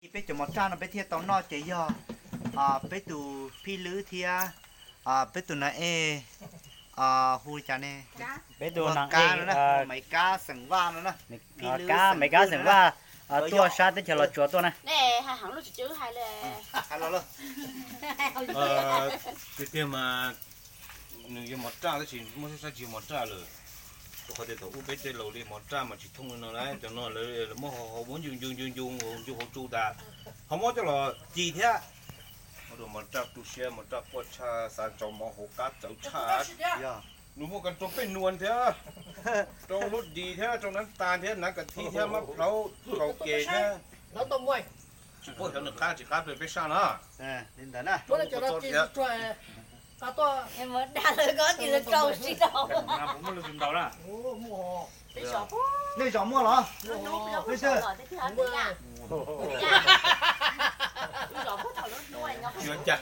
Peb cov mov raj no peb thiaj tau noj ces yog peb tus phij lwb thiab peb tus nas ej hu li cas ne? Peb tus nas ej Maiv Kab xeem Vaj no na. Kab Maiv Kab xeem Vaj tuaj sab teb chaws Los Tsuas tuaj na. Tiag tiag mas nws yog mov raj tab sis muaj sab sab tsis yog mov raj lawm. Rau qhov tias thaum ub peb tej laus li mov raj mas tsis thooj li no na, cov no lawv muab hau hau muab ncu ncu ncu ncu ncu hauv tsu tas, ho muab coj los ci thiab. Ua rau mov raj tu siab, mov raj quaj tshaj, xav tso mov hauv qab txawv tshaj. Nws muaj kas rau peb nuas thiab, rau lub dis thiab, rau nab tas thiab, nab kas thib thiab, mab plhaub, kaus ces thiab. Tsis paub xyov nws qab tsis qab pliag peb saj na. Nej zos muaj los? Nej twg?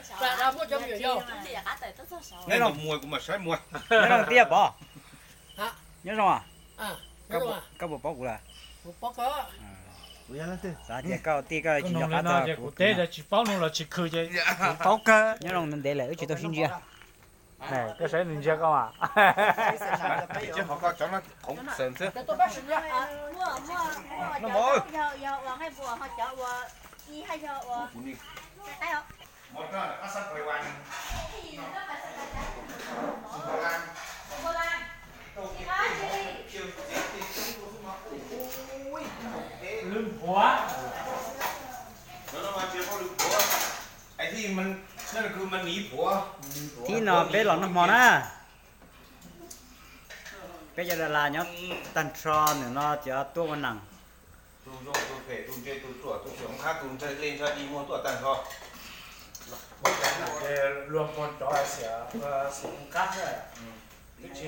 Nyob zoo tiag Pov. Nyob zoo. Koj puas paub kuv lawm? Xav tias koj tij koj tsis nco qab tau kuv. Kuv teb tsis paub no los tsis khw ces kuv paub kawg. Nyob zoo ntev lawm wb tsis tau sib ntsia. Koj saib nws ntsia koj mas. Lwm phuav. Thib no peb los noj hmo na. Peb cov das las nyob tag nrho ntawm no cov tuaj ua neeg. Tus zoo tus phem, tus ntse tus ruam, tus xyov qab, tus ntshai dej ntshai di muag tuaj tag nrho. Luag pog cov xiam xiam qab xwb. Twb tsis